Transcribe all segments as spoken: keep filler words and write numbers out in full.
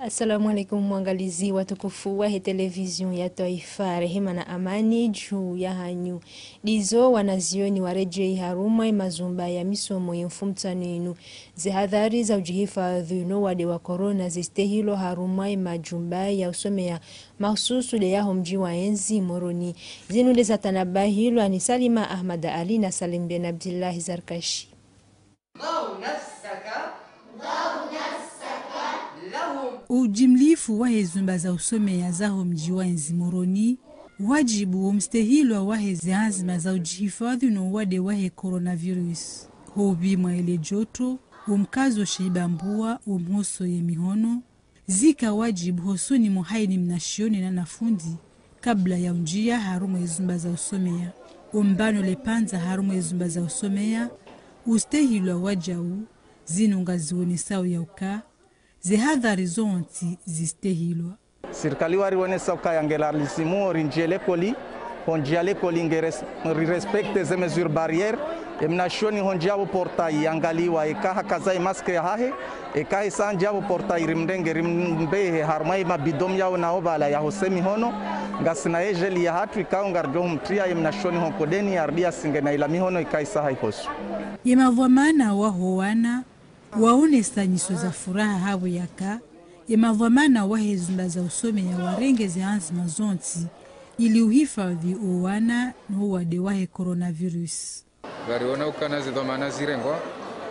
Assalamu alaikum, waangalizi watukufu wahe televizion ya twaifa, rehema na amani dju yahanyu. Ndizo wanazioni waredjei harumwa emazumba ya misomo ye mfumtsanu inu. Zehadhari za udjihifadhwi no wade wa corona zistehilwa harumwa emajumba ya usomea mahususu nde yaho mdji wa yezi Moroni. Zinu nde zatanabahilwa ni Salima Ahmad Ali na Salim Ben Abdillahi Zarkashi. Ujimlifu wahe zumba za usomea zaho mdji wa yezi Moroni, wajibu wo mstehilwa wahe zeanzima za udjihifadhwi no wade wahe coronavirus. Ho upvimwa ele joto, wo mkazo she ibambua, wo mhoso ye mihono, zika wajibu hosoni mwa haina mnashioni na wanafunzi, kabla ya undjia harumwa ezumba za usomea. Ombano lepvandza harumwa ezumba za usomea, ustehilwa wajau, zinu ngazionesao ya uka, zehadhari zontsi zistehilwa. Sirikali warionesa ukaya ngela lazimu rindjie lekoli, hondjia lekoli nge res-, rirespecte ze mesures barrières, emnashioni hondjia pvo portail yangaliwa, eka hakaza emaske yahahe, eka hesa handjia pvo portail rimrenge, rimbehe harumwa emabidon yao nao pvala yahose mihono, ngasina egel yahatru ikao ngaridjo humtria emnashioni honkodeni yaridi asinge na ila mihono eka hesa haihosu. Yemadhwamana waho wana, waonesa nyiso za furaha hapvo yaka, yemadhwamana wahe zumba za usomea warenge zeanzima zontsi, ili uhifadhwi owana no wade wahe coronavirus. Ngariona ukana zedhwamana zirengwa,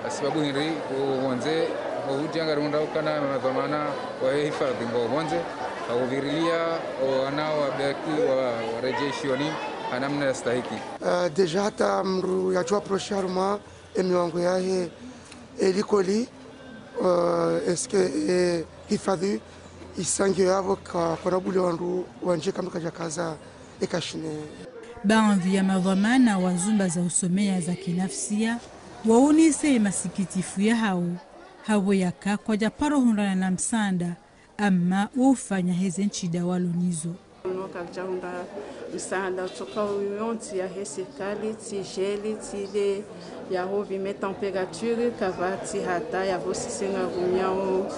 hasibabu hindri, opvondze, ohudja ngariona ukana madhwamana wahe hifadhwi ngo opvondze, hauvirilia owana wabaki wa, waredjei shioni, hanamna yastahiki. Eh, déjà hata mndru yadjo approcher harumwa emiwango yahe, elikoli, eh, est-ce que, eh, hifadhwi isangio yapvo ka, kwana bule wandru wandjie kamwe kadjakaza ekashine. Baadhwi ya madhwamana wa zumba za usomea za kinafsia, waonese emasikitifu yahao, hapvo yaka kwadjaparo hundrana na msaanda, ama wofanya heze ntsida walo nizo. Uno karidjahundra msaanda utsoka uyontsi yahe sirikali, tsi gel, tsi le yaho pvime température, kapvatsi hata yapvo sisi ngarumiao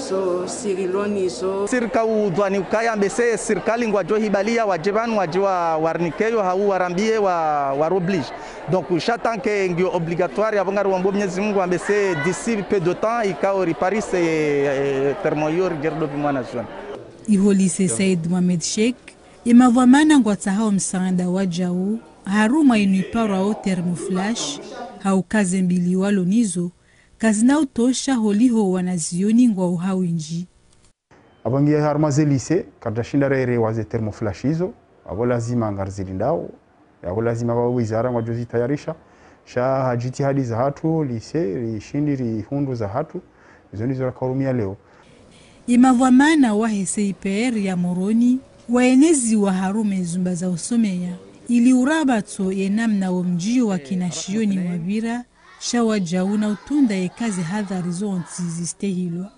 zo sirilo nizo. Sirika udhwani ukaya mbese sirikali ngwadjo hibalia wadje pvanu wadje wa, warinikeyo hau warambie wa, waroblige. Donc, sha tant que ngiyo obligatoire, yapvo ngariombo Mwenyezi Mungu ambese d'ici peu de temps, ikao riparise, eh, termo iyo ridje ridopvimwa na zioni. Iho lycée Said Mohamed Cheikh, emadhwamana ngwatsahao msaanda wajau, harumwa inu iparwao thermoflash, hauka ze mbili walo nizo, kazina utosha holiho wanazioni ngwao hawindji. Apvo ngiya harumwa ze lycée, karidjashinda rere wa ze thermoflash izo, apvo lazima ngarizilindao, yapvo lazima pva wizara ngwadjo zitayarisha, sha ha jitihadi zahatru, lycée, rishindi rihundru zahatru, izo ndizo rakarumia leo. Emadhwamana wahe C I P R ya Moroni, waeneziwa harumwa ezumba za usomea, ili urabatso yenamna wo mdjio wa kinashioni wapvira, sha wajau na utunda yeka zehadhari zontsi zistehilwa.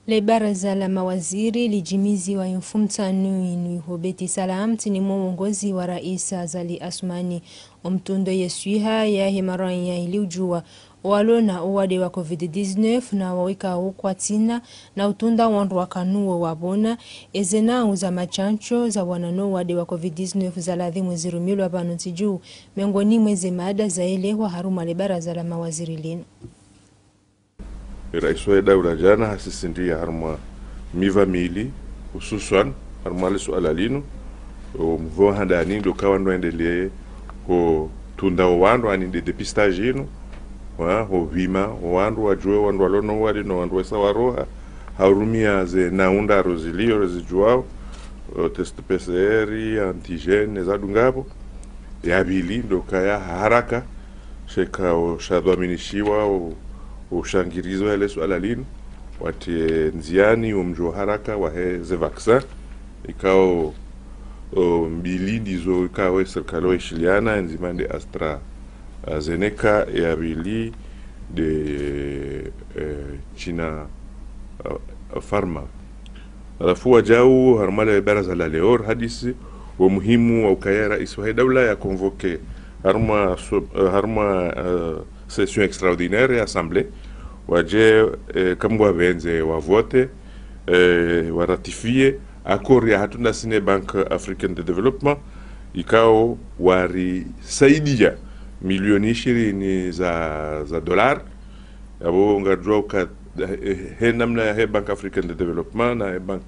Le baraza la mawaziri lijimiziwa ye mfumtsanu inu iho Beit Salam, ntsini mwa uongozi wa Rais Azali Assoumani. Omtundo ye swiha yahe maranya ili ujua owalona owade wa covid dix-neuf na wawika ukwatsina na utunda wandru wakanuo wapvona, eze nau za mashantsho za wana no wade wa covid dix-neuf za ladhimu zirumilwa pvanu ntsi dju, miongoni mwa eze mada zaelehwa harumwa le baraza la mawaziri linu. Rais wahe daula jana hasisitiza harumwa miva mili, hususwan harumwa le suala linu, omva handani ndo ka wandru waendelee hutunda owandru, yaani nde dépistage inu, wa, hupvima owandru wajue wandru walo no wade no wandru wesa waroha, harumia ze nau ndraru zilio zijuao, o test P C R, antigène, zadungapvo. Ya pvili ndo kaya haraka, sheka o shadhwaminishiwa o, o shangirizo ya le suala linu, watie ndziani o mjo haraka wahe ze vaccin, ikao, o, mbili ndizo ikao e sirikali waishiliana, ndzima nde AstraZeneca, ya pvili nde, eh, China, eh, Pharma. Halafu wajau harumwa le baraza la leo, hadisi wo muhimu wa ukaya rais wahe daula ya convoqué harumwa so-, eh, harumwa, eh, Session extraordinaire ya assemblée, wadje, eh, kamwe wapvendze wavote, eh, waratifié accord ya hatru na sine Banque Africaine de Développement, ikao warisaidia milioni ishirini za, za dollar. Yapvo ngarudjuwa uka, eh, he namna ya he Banque Africaine de Développement na he Banque,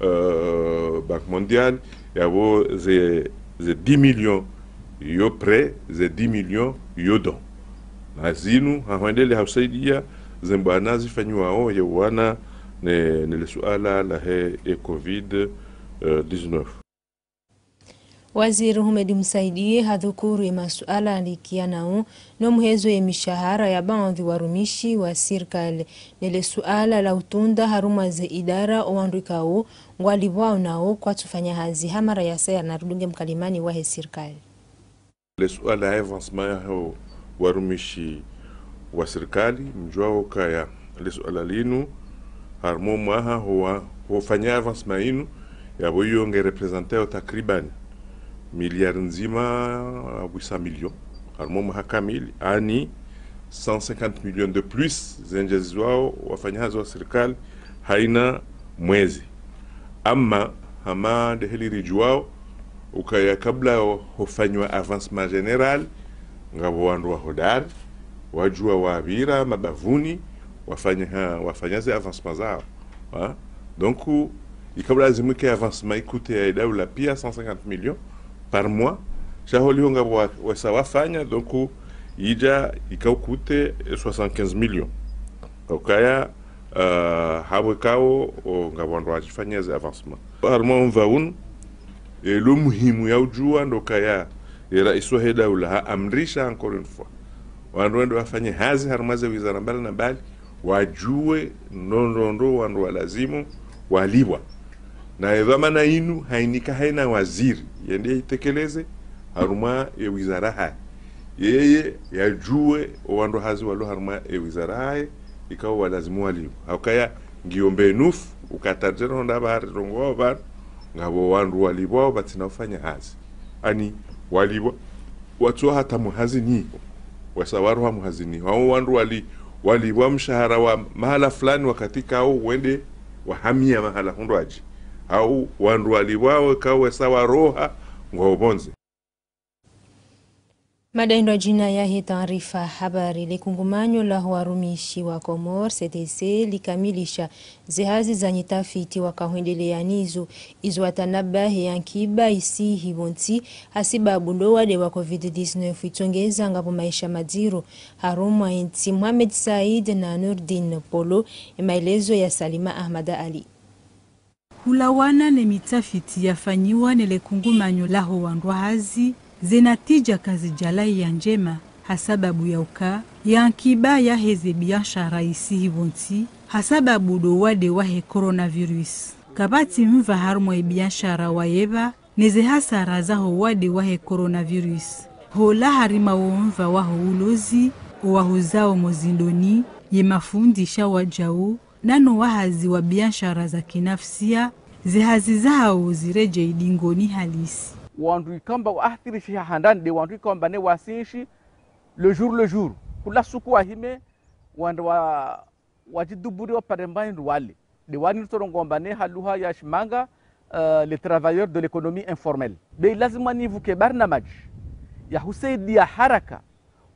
euh, Banque Mondiale, yapvo ze, ze dix millions yo prêt, ze dix millions yo don. Na zinu, ha hwendelea ha usaidia ze mbwana zifanyiwao ye wana ne, ne le suala la he, e covid, euh, dix-neuf. Waziri Houmed Msaidié hadhukuru ye masuala yalikianao no muhezo ye mishahara ya baadhwi warumishi wa sirikali, ne le suala la utunda harumwa ze idara owandru ikao ngwalipvwao nao kwatsufanya hazi. Hamara ya saya narudunge mkalimani wahe sirikali. Le suala ya avancement yaho warumishi wa sirikali, mdjuwao ukaya le suala linu, harumwa mwaha howa, hofanya avancement inu, yapvo iyo nge représenteo takriban miliari ndzima huit cents millions, harumwa mwaha kamili, yaani cent cinquante millions de plus, zendjezwao wafanya hazi wa sirikali, haina mwezi. Amma, hama ndeheli ridjuwao, ukaya kabla ho-, hofanywa avancement général, ngapvo wandru wa hodari, wadjuwa wapvira mabavuni, wafanya ha-, wafanya ze avancement zao. Ha? Donc, ikabla lazimu ke avancement ikute ya idaula pia cent cinquante millions par mois, sha holiho ngapvo wa-, wesa wafanya, donc, idja ikaukute soixante-quinze millions. Ukaya, euh, habwe kao, o, ngapvo wandru washifanya ze avancement. Harumwa omva unu, e, lo muhimu ya udjuwa ndo ukaya, e, raisi wa he daula ha amrisha encore une fois wandru wende wafanye hazi harumwa ze wizara mbali na mbali, wadjuwe ndo ndo ndo wandru walazimu walipvwa. Na e dhwamana inu hainika haina waziri, yende itekeleze harumwa e wizara hahe. Yeye yadjuwe o wandru hazi walo harumwa e wizara hahe, ikao walazimu walipvwa. Ha ukaya ngiyo mbenufu, ukatadjero honda pvare, rongoa pvanu, ngapvo wandru walipvwao pvatsina ufanya hazi. Yaani, walipvwa, watsuwa hata muhazini, wesa waroha muhazini. Hau wandru wali-, walipvwa mshahara wa mahala fulani wakati kao wende wahamia mahala hundru wadji. Hau wandru walipvwao kao wesa waroha ngwao pvondze. Madaindwa djina yahe taarifa habari, le kungumanyo laho warumishi wa Komori, C T C, likamilisha ze hazi za nyitafiti wakahwendelea nizo, izo watanabahi ye ankiba isihi pvontsi, hasibabu ndo wade wa covid dix-neuf itsongeza ngapvo maesha madziro. Harumwa entsi, Mohamed Said na Nourdine Polo, emaelezo ya Salima Ahmada Ali. Hulawana ne mitafiti yafanyiwa ne le kungumanyo laho wandru hazi, ze natija kazidjalawa ya ndjema, hasababu ya uka, ye ankiba yaheze biashara isihi pvontsi, hasababu ndo wade wahe coronavirus. Kapvatsi mva harumwa ye biashara wayepva, neze hasara zaho wade wahe coronavirus. Hola harumwa wo mva waho ulozi, owahuzao mozindoni, ye mafundi sha wadjau, nano wahazi wa biashara za kinafsia, ze hazi zawo ziredjei dingoni halisi. Wandru ikao amba waathirishi ha handani nde wandru ikao amba ne wasinshi le jour le jour. Kula suku wahime, wandru wa, wadjiduburi wapare mba hindru wale. Nde wani ritsorongoa amba ne ha lugha ya shimanga, euh, les travailleurs de l'économie informelle. Be lazima nipvuke barnamaji ya husaidia haraka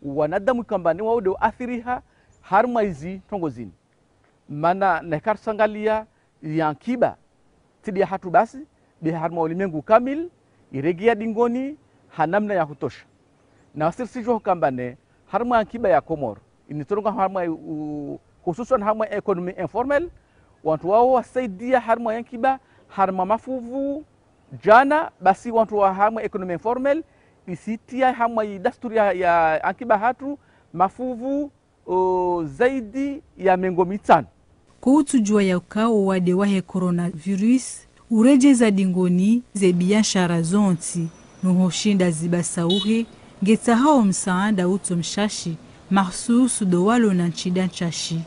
wanadamu ikao amba ne wao nde waathiriha harumwa izi trongo zini. Mana neka ritsangalia ye ankiba, tsi nde yahatru basi, be harumwa ulimengu kamili, iregea dingoni ha namna ya hutosha. Na wasi risidjuwa uka amba ne, harumwa ankiba ya Komori, ini tsorongoa harumwa u-, hususwan harumwa économie informelle, wandru wao wasaidia harumwa ye ankiba, harumwa mafuvu, djana, basi wandru wa harumwa économie informelle, isitia harumwa yi dasturi ya, ya ankiba hatru, mafuvu, o, zaidi ya mengo mitsanu. Ko utsudjuwa ya uka owade wahe coronavirus uredjeza dingoni ze biashara zontsi, no hoshinda zibasauhe, ngetsahao msaanda utso mshashi, mahsusu ndo walo na ntsida ntsashi.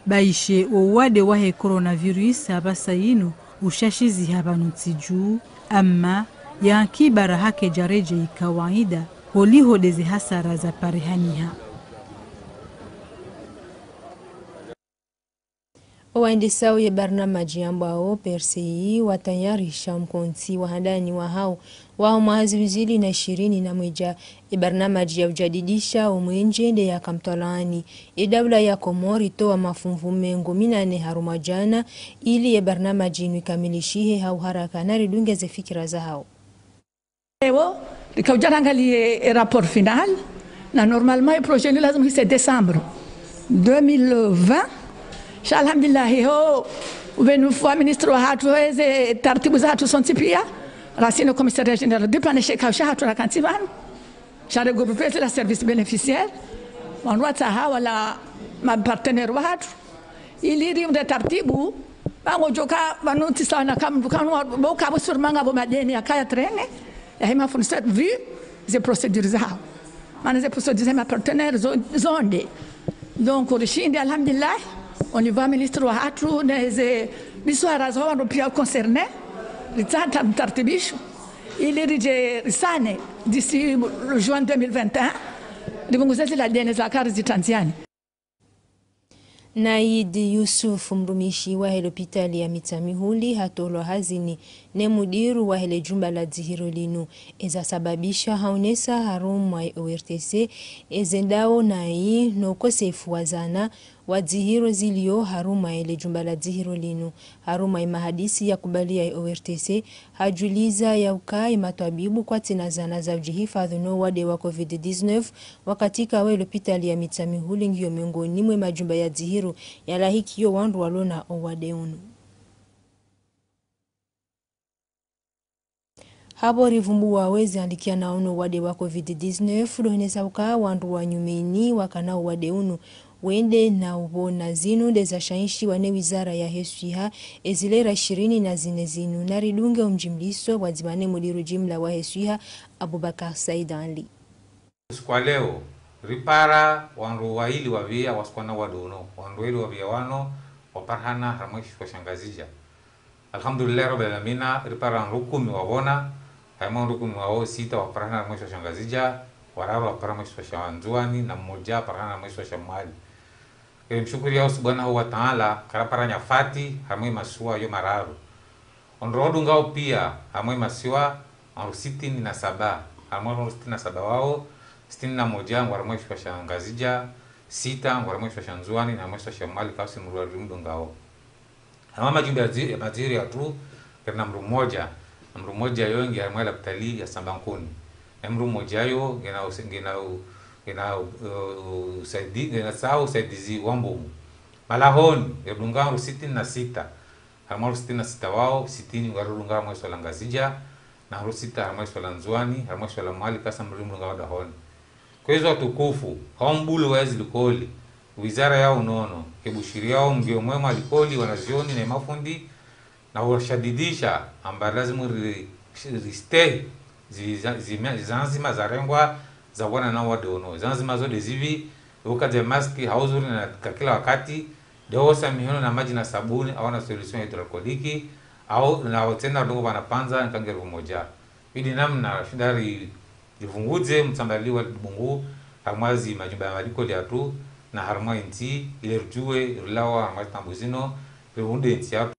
Baishe owade wahe coronavirus hapvasa inu ushashiziha pvanu ntsi dju, amma ye ankiba raha kedjaredjei kawaida, holiho ndeze hasara zaparihaniha. Owaendesao ye barnamaji yambwao P R C I watayarisha mkontsi wa handani wahao wa mwaha zihwi zili na ishirini na mwedja. Ye barnamaji ya ujadidisha omwenje nde yaka mtwalaani. Ye daula ya Komori itowa mafunvu mengo minane harumwa djana, ili ye barnamaji inu ikamilishihe ha uharaka. Naridunge ze fikira zahao. Ewo, rika udja rangaliye e rapport final, na normalement e projet ni lazima hise décembre deux mille vingt. Sha alhamdulillah, ho, uvenu fwa ministre wahatru, eze taratibu zahatru zontsi pia, rasina commissariat général du plan, ne sheka shahatru rakantsi pvanu. Sha regrouper zila service bénéficiaire, wandru watsaha wala ma partenaire wahatru. Ili ri mde taratibu, pvangu djoka pvanu tsi sawa na kamdu kanu wa, bo kabu surmanga bo madeni yakaya traîner, ya hima fournisseur vu ze procédures zahao. Mana ze procédures za hima partenaire zo, zo nde. Donc, rishindi, alhamdulillah, au niveau ministre wahatru, ne ze miswara zo wandru pia concernés, ritsaha tartibisho. Ili ridje risane d'ici le juin deux mille vingt et un, ripvunguze zila deni zaka rizitrandziani. Naid Yusuf, mrumishi wahe lopitali ya Mitsamihuli, hatolwa hazini ne mudiru wahe le jumba la dzihiro linu. Eza sababisha haonesa harumwa ye O R T C, ezendao nayi no ukosefu wa zana wa dzihiro zilio harumwa ye le jumba la dzihiro linu. Harumwa ye mahadisi ya kubalia ye O R T C, hajuliza ya uka ye matwabibu kwatsina zana za ujihifadhwi no wade wa covid dix-neuf, wakati kawe lopitali ya Mitsamihuli ngiyo miongoni mwe majumba ya dzihiro yalahikiyo wandru walona owade unu. Hapvo rivumbuwa wezi andikia na uno wade wa covid dix-neuf, dohenesa uka wandru wa nyumeni wakana owade unu wende na uvona. Zinu nde za shanshiwa ne wizara ya heswiha, ezilera ishirini na zine zinu. Naridunge omjimliso wa dzimane mudiru jimla wa heswiha, Abubakar Said Ali. Usiku wa leo, ripara wandru waili wapvia wasikana wade unu. Wandru waili wapvia wanu waparihana harumwa ye shisiwa sha Ngazidja. Alhamdulillahi Rabbil Alamina, ripara wandru kumi wavona, harumwa wandru kumi wao sita waparihana harumwa ye shisiwa sha Ngazidja, wararu waparihana harumwa ye shisiwa sha Ndzuani, na mmoja aparihana harumwa ye shisiwa sha Mwali. Eri mshukuriya Subhanahu wa Ta'ala, karapara nyafati harumwa ye masiwa yo mararu. Ondro wadungao pia harumwa ye masiwa, wandru sitini na saba. Harumwa wandru sitini na saba wao, sitini na moja ngwao harumwa ye shisiwa sha Ngazidja, sita ngwao harumwa ye shisiwa sha Ndzuani, na harumwa ye shisiwa sha Mwali, kausi mdru wa rimdungao. Harumwa majumba ya dzi-, ya madzihiro yatru, karina mdru mmoja. Na mdru mmoja yo nge harumwa ye lapitali ya Sambankuni. Na mdru mmoja yo ngena usa-, ngena u-, ngena u-, u-, usaidi-, ngena tsaha usaidizi wa mbumu. Malahoni, ridunga wandru sitini na sita. Harumwa wandru sitini na sita wao, sitini ngwao ridunga harumwa ye shisiwa la Ngazidja, na wandru sita harumwa ye shisiwa la Ndzuani, harumwa ye shisiwa la Mwali, kausi mdru rimdungao dahoni. Kwezi watukufu, hau mbuli wa ezi likoli, wizara ya unono, kebushiriyao mngiyo mwema likoli, wanazioni na mafundi, na ushadidisha amba lazimu ri-, ristehi zi-, za-, zime-, zanzima zarengwa za wana na wade unu. Zanzima zo nde zipvi, uka ze maski, hau zuri na ka kila wakati, nde wosa mihono na madji na sabuni, hau na solution hydroalcoolique, hau na wotsena dongo wana pvandza, nkange rumoja. Pvili namna shinda ri-, rivungudze mtsambalio wa libungu, harumwa zi majumba ya malikoli yatru, na harumwa ye ntsi, ile ridjuwe, rilawe harumwa ze taabu zinu, rihundre ntsi yatru.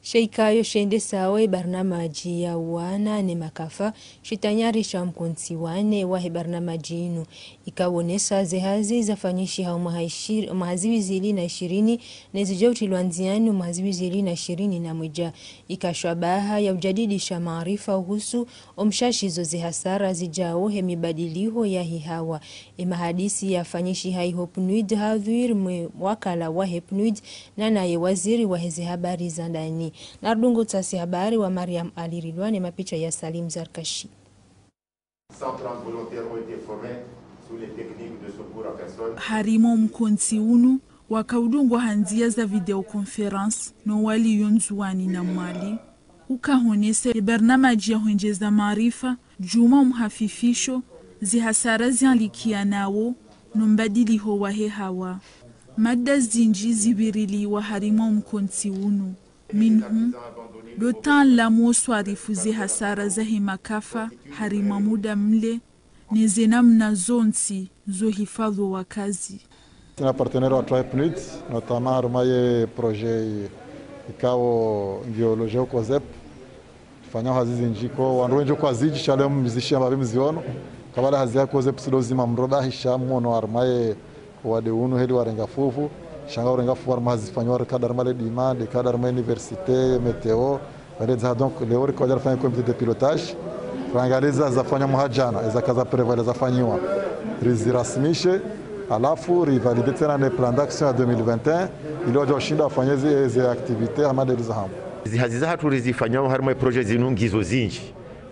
Sheikayo shendesao ye barnamaji ya wana ne makafa, shitayarisha mkontsi wa nne wahe barnamaji inu. Ikawonesa ze hazi zafanyishiha omwaha ishir-, omwaha zihwi zili na ishirini, ne zidjo utilwa ndziani omwaha zihwi zili na ishirini na mwedja. Ika shwabaha ya ujadidisha maarifa uhusu omshashizo ze hasara zidjao he mibadiliho ya hihawa. Ye mahadisi yafanyishiha iho PNUD hadhwir mwe wakala wahe PNUD, na naye waziri wahe ze habari za ndani. Naridunge utsasi habari wa Mariam Ali Ridwan ne mapicha ya Salim Zarkashi. Cent trente volontaires ont été formés sur les techniques de secours à personne. Harumwa omkontsi unu, wakaudungwa ha ndzia za vidéoconférence, no waliyo Ndzuani na Mwali. Ukahonesa ye barnamaji ya hwendjeza maarifa, djuu mwa omhafifisho, ze hasara zialikianao, no mbadiliho wahe hawa. Mada zindji zipviriliwa harumwa omkontsi unu. Minhum, ndo utaalamu wo swarifu ze hasara zahe makafa harumwa muda mle, ne ze namna zontsi zo hifadhwi wakazi. Sina partenaire wa Tribe Nit, notamment harumwa ye projet i-, ikao ngiyo logé ho COSEP. Fanya hazi zindji ko, wandru wendji kwazidji, sha leo mzishia mbapvi mziono. Kabla hazi ya COSEP tsi ndo zima mroba hisha mwono harumwa ye wade unu heli warenga fuvu. Sha nga urenga fuvu harumwa hazi fanywa, reka harumwa le dima, reka harumwa université, météo. Baada za donc, leo reka wadja rifanya comité de pilotage. Rangaliza zafanywa mwaha jana, eza kaza prévu zafanyiwa. Rizirasmishe, halafu rivalide tsena ne plan d'action ya deux mille vingt et un, ili wadja washinda wafanye zi, zi activités hama ndeli za hamu. Zi hazi zahatru rizifanyao harumwa projet zinu ngizo zindji.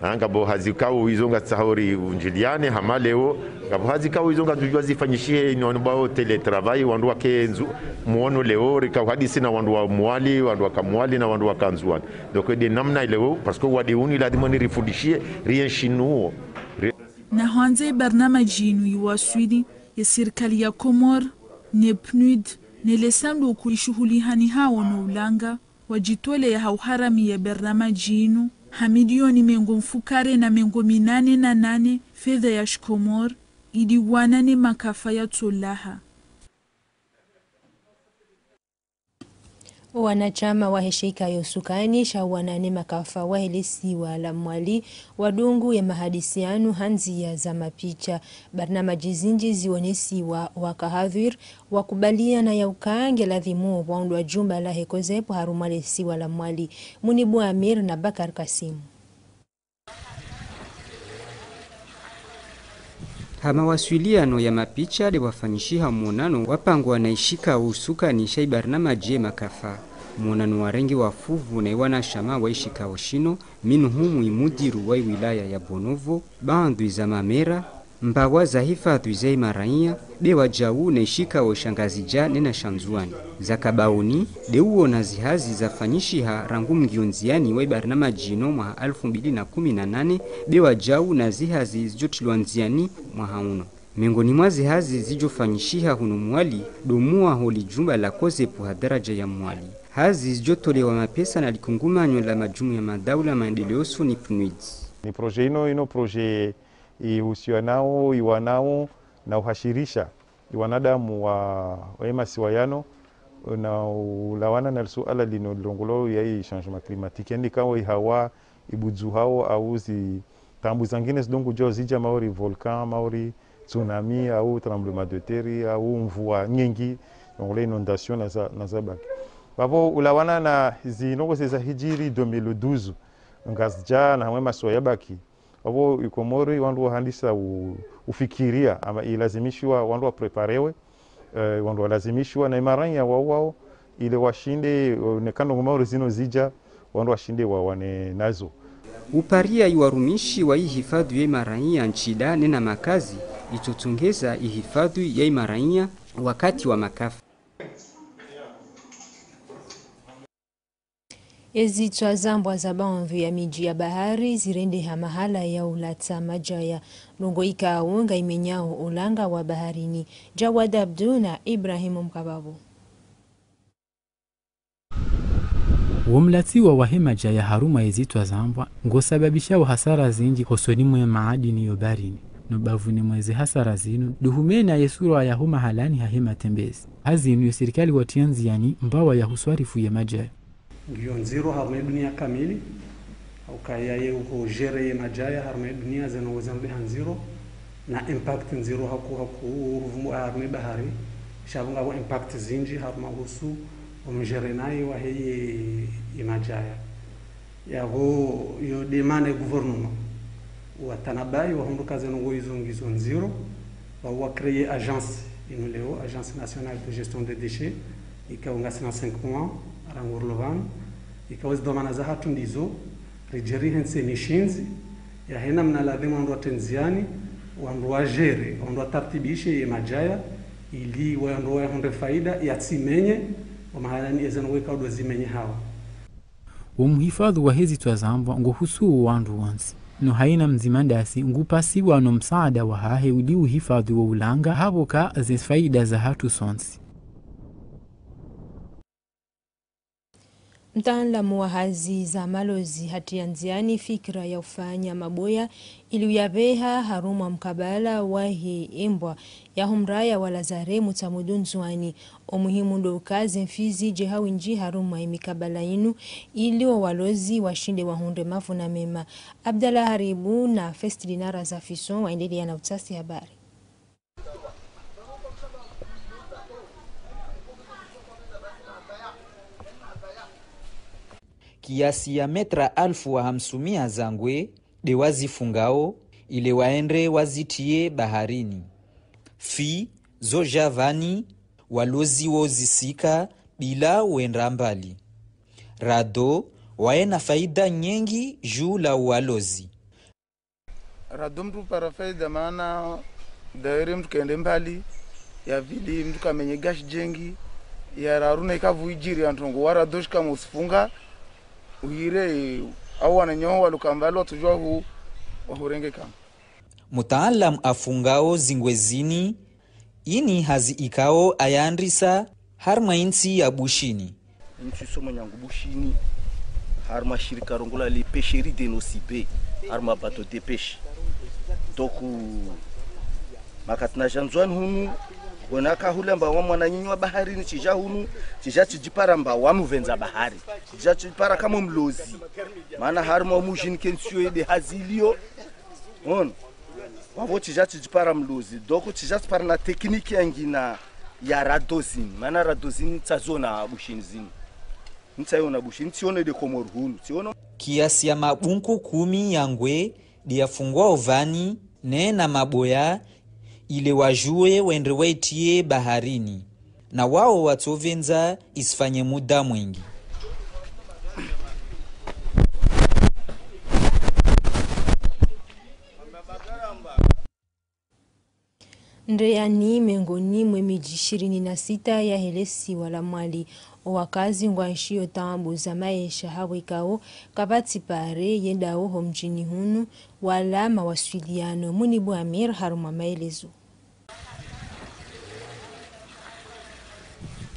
Ha, ngapvo hazi ikao izo ngatsaho ri unjiliane hama leo, ngapvo hazi ikao izo ngazidjwa zifanyishihe inu wanu bao télétravail, wandru wake ndzu, mwono leo, rika uhadisi na wandru wa Mwali, wandru waka Mwali na wandru waka Ndzuani. Donc, nde namna ileo, parce que wade unu lazima ni rifundishihe, rienshi nuwo. Ri- Na hwandza ye barnamaji inu iwaswili, ye sirikali ya Komori, ne PNUD, ne le sanduku lishuhulihanihao no ulanga, wadjitolea ha uharamiya barnamaji inu, ha milioni mengo mfukare na mengo minane na nane fedha ya shikomori, ili wana ne makafa yatsolaha. Wanashama wahe shikao sha usukani sha wana ne makafa wahe le siwa la Mwali wadungu ye mahadisi yanu ha ndzia za mapicha. Barnamaji zindji zionesiwa waka hadhwir, wakubaliana ya uka nge ladhimu pvwaundwa jumba lahe COSEP harumwa le siwa la Mwali. Munibu Amir na Bakar Kasim. Ha mawaswiliano ya mapicha nde pvwafanyishiha mwonano wapangwa na ishikao sha usukani sha ibarnamaji ye makafa. Mwonano warengiwa fuvu na iwanashama wa ishikao shinu, minhum imudiru wa iwilaya ya Bonovo, baadhwi za mamera, mbawa za hifadhwi za imaraiya, be wajau na ishikao sha Ngazidja nena sha Ndzuani. Zaka baoni, nde uona zihazi zafanyishiha rangu mngio ndziani wa ibarnamaji inu mwaha alfu mbili na kumi na nane, be wajau na zihazi zijotilwa ndziani mwaha unu. Mengoni mwa zihazi zijofanyishiha hunu Mwali, ndo muwaho li jumba la COSEP ha daraja ya Mwali. Hazi zijotolewa mapesa na likungumanyo la majumuiya madaula maendeleo soni PNUD. Ni projet inu, inu projet ihusianao, iwanao, na uhashirisha iwanadamu wa, wa emasiwa yanu, na ulawana na lisuala linu lilongolwao ya i changement climatique. Yaani ikao ihawa ibudzuhao au zi taambu zangine zidungu djao zidja mauri volcan, mauri tsunami, au tremblement de terre, au mvua nyengi, donc les inondations na za, na za baki. Pvapvo ulawana na zinongo zeza hijiri deux mille douze, Ngazidja na hamwe masiwa ya baki. Pvapvo iKomori wandru wahandisa u-, ufikiria, ama ilazimishiwa wandru wapréparewe, eh, wandru walazimishiwa na imaraiya wao wao, ile washinde, eh, neka ndrongoo mauri zinu zidja, wandru washinde wawane nazo. Uparia iwarumishi wa ihifadhwi ya imaraiya ntsida nena makazi, itsotsongeza ihifadhwi ya imaraiya wakati wa makafa. Ezitswa zambwa za baadhwi ya midji ya bahari zirendeha mahala ya ulatsa madjaya. Ndrongoo ikao nga imenyao ulanga wa baharini. Jawad Abdu na Ibrahim Mkababo. Wo mlatsiwa wahe madjaya harumwa ezitswa zambwa, ngo sababishao hasara zindji hosoni mwe maadini yo baharini. No bavuni mwe ze hasara zinu, ndo humena ye sura yaho mahalani hahe matembezi. Ha zinu ye sirikali watria ndziani mbawa ya huswarifu ye madjaya. Ngiyo ndziro harumwa ye dunia kamili, ha ukaya ye uho gérer ye madjaya harumwa ye dunia zeno wezano ndeha ndziro, na impact ndziro haku, haku uruvumu harumwa ye bahari, sha pvo ngapvo impact zindji harumwa uhusu omgérer naye wahe ye, ye madjaya. Yapvo yo demande gouvernement watanabahi, wahundru ka zeno ngo izo ngizo ndziro, wa, wa créer agence inu leo, Agence Nationale de Gestion des Déchets, ikao ngasina cinq mois, rangu rilo pvanu, ikao zidhwamana zahatru ndizo, ridjeri hentsi mishindzi, yahe namna ladhimu wandru watie ndziani, wandru wa gérer, wandru watartibishe ye madjaya, ili wandru wayahundre faida, yatsimenye, wa mahalani ezeno weka udo zimenye hawo. Wo muhifadhwi wahe zitswa zambwa ngo husu wo wandru wontsi. No haina mdzima ndasi ngu pasiwa no msaada wahahe uli uhifadhwi wo ulanga hapvo ka ze faida zahatru sontsi. Mtaalamu wa hazi za malozi hatriya ndziani fikira ya ufanya maboya ili uyabeha harumwa mkabala wahe embwa ya humraya wa Lazare Mutsamudu Ndzuani. Omuhimu ndo uka ze mfi zije ha winji harumwa emikabala inu ili owalozi washinde wahundre mavuna mema. Abdallah Haribu na Festlina Razafison waendeleya na utasi habari. Kiasi ya metra alfu wa hamsumia za ngwe, de wazifungao, ile waendre wazitriye baharini. Fi, zo ja vani, walozi wo zisika, bila wendra mbali. Rado, waena faida nyengi ju la walozi. Rado mndru upara faida, mana dayere mndru kende mbali, ya vili mndru kamenye gashi jengi, ya raru na ikavu ijiri ya ntrongo, wa rado shika musifunga, uhire, au wananyaho waluka mbali watsujua hu, wahurenge kama. Mutaalam afungao zingwe zini, ini hazi ikao ayandrisa harumwa intsi ya Bushini. Ntsu isomo nyangu Bushini, harumwa shirika rongola le pêcherie de Nosy Be, harumwa bateau de pêche. Donc, makati naja Ndzuani hunu, wona kahula mba wa mwananyinyi wa baharini, tsija hunu, tsija tsijipara mba wa muvendza bahari. Tsija tsijipara kama mlozi. Mana harumwa mujini kentsi yo ebe hazi iliyo, Ono. Wavo tsija tsijipara mlozi. Donc tsija tsipara na tekniki yangina ya rado zini. Mana rado zini tsaziona Bushini zini. Ntsaiona Bushini, tsione de Komori hunu. Tsiona. Kiasi ya mabunku kumi ya ngwe, de yafungwao vani, nena maboya, ile wajue wendre waitriye baharini. Na wao watsovendza isifanye muda mwengi. Ndeyani mengoni mwe miji ishirini na sita yahe lesiwa la Mwali, owakazi ngwaishio taabu za maesha hawikao kapvatsi pare yendao ho mjini hunu wala mawaswiliano. Munibu Amir harumwa maelezo.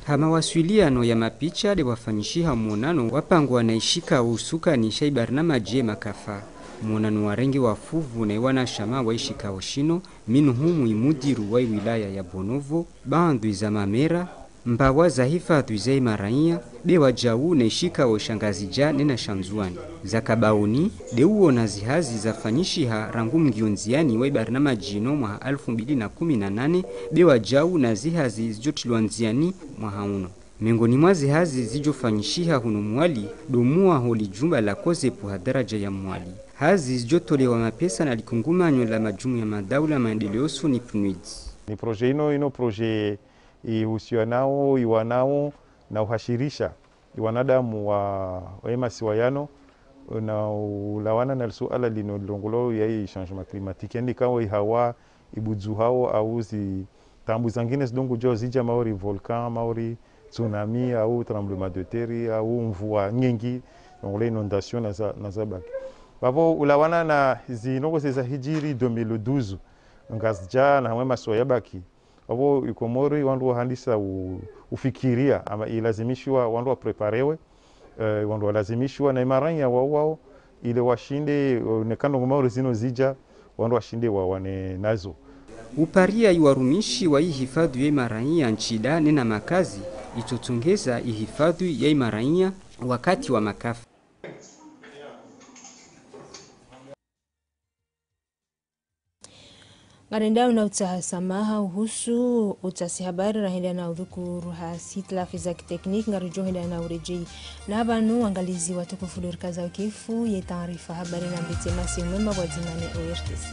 Ha mawaswiliano ya mapicha de wafanyishiha mwonano wapangwa na ishikao usukani sha ibarnamaji ye makafa. Mwonano warenge wafuvu na iwanashama wa ishikao shino, minuhumu imudiru wa iwilaya ya Bonovo, baandhwi za mamera, mbawa za hifadhwi za imaraiya, be wajau na ishikao sha Ngazidja nena sha Ndzuani. Zakabaoni, de uona zihazi zafanyishiha rangu mngio ndziani wa ibarnamaji ino mwaha alfu mbili na kumi na nane, be wajau na zihazi zijotilwa ndziani mwaha uno. Mengoni mwa zihazi zijofanyishiha huno Mwali, do muwaho li jumba la kozepu ha daraja ya Mwali. Hazi zijotolewa mapesa na likungumanyo la majumu ya madaula maendeleo soni PNUD. Ni projet ino, ino projet ihusianao, iwanao, na uhashirisha iwanadamu wa, wa emasiwa yano, na ulawana na lisuala lino lilongolwao ya i changement climatique. Yaani kawo ihawa ibudzuhao au zi tambu zangine zidongo jo zija mauri volcan, mauri tsunami, au tremblement de terre, au mvua nyengi, longolwao inondation na za, na za baki. Bavo ulawana na zinongo zeza hijiri deux mille douze, Ngazidja na hamwe masiwa ya baki. Avo ikomori wandru wahandisa u-, ufikiria, ama ilazimishiwa wandru wapreparewe, eh, wandru walazimishiwa na imaraiya wao wao, ile washinde, eh, neka ndrongoo mauri zino zija, wandru washinde wawane nazo. Uparia iwarumishi wa ihifadhwi ya imaraiya ntsida nena makazi, itsotsongeza ihifadhwi ya imaraiya wakati wa makafa. Ngarendao na utsaha samaha uhusu utsasi habari rahenda na udhukuru ha sitilafi za kitekniki ngarijo henda na urejei. Na pvanu wangalizi watukufu ndo rikaza ukifu ye taarifa habari na mbitse masihu mema pvwadzima ne ORTC.